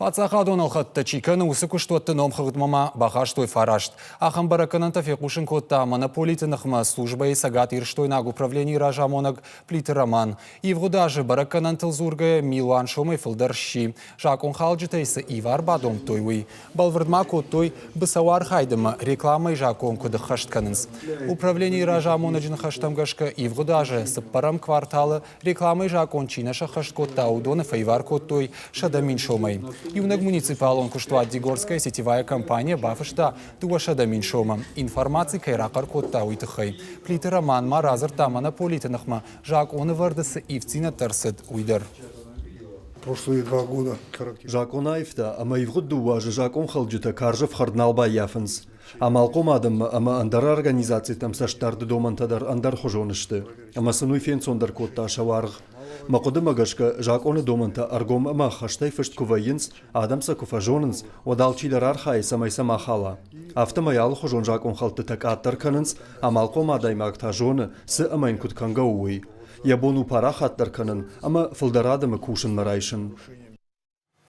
Паддзахадон ӕлхӕдтӕ чи кӕны, уыцы куыстуӕтты номхыгъдмӕ ма бахастой фараст. Ахӕм бӕрӕггӕнӕнтӕ фехъусын кодта монополиты ныхмӕ службӕйы Цӕгат Ирыстойнаг управленийы разамонӕг Плиты Роман. Ивгъуыд азы бӕрӕггӕнӕнтыл дзургӕйӕ милуан сомӕй фылдӕр сси. Закъонхалджытӕй цы ивар бадомдтой, уый. Бӕлвырд ма кодтой, быцӕуархайд ӕмӕ рекламӕйы закъон куыд ӕххӕст кӕнынц. Управленийы разамонӕджы ныхӕстӕм гӕсгӕ, ивгъуыд азы цыппӕрӕм кварталы Рекламӕйы закъон чи нӕ сӕххӕст кодта, уыдоны фӕивар кодтой 100 000 сомӕй. Иунӕг муниципалон куыстуат Дигорская сетевая компания бафыста 200 000 сомы. Информаци кӕй рахъӕр кодта, уый тыххӕй. Плиты Роман ма радзырдта монополиты ныхмӕ закъонывӕрды цы ивддзинӕдтӕ ӕрцыд, уый дӕр. Прошлые два года. Закъон аивта, ӕмӕ ивгъуыд дыууӕ азы закъонхалджытӕ карз ӕфхӕрд нал баййафынц. Амалхъом адӕммӕ ӕмӕ ӕндӕр организацитӕм цӕстдарды домӕнтӕ дӕр ӕндӕрхуызон сты, ӕмӕ сын уый фенцондӕр кодта сӕ уаргъ. Мӕ хъуыдымӕ гӕсгӕ, закъоны домӕнтӕ ӕргом ӕмӕ ӕххӕстӕй фыст куы вӕййынц, адӕм сӕ куы фӕзонынц, уӕд алчидӕр архайы, цӕмӕй сӕ ма хала. Афтӕмӕй алыхуызон закъонхӕлдтытӕ къаддӕр кӕнынц, амалхъом адӕймаг та зоны, цы ӕмӕ йын куыд кӕнгӕ у, уый. Йӕ бон у парахатдӕр кӕнын ӕмӕ фылдӕр адӕмы кусынмӕ райсын.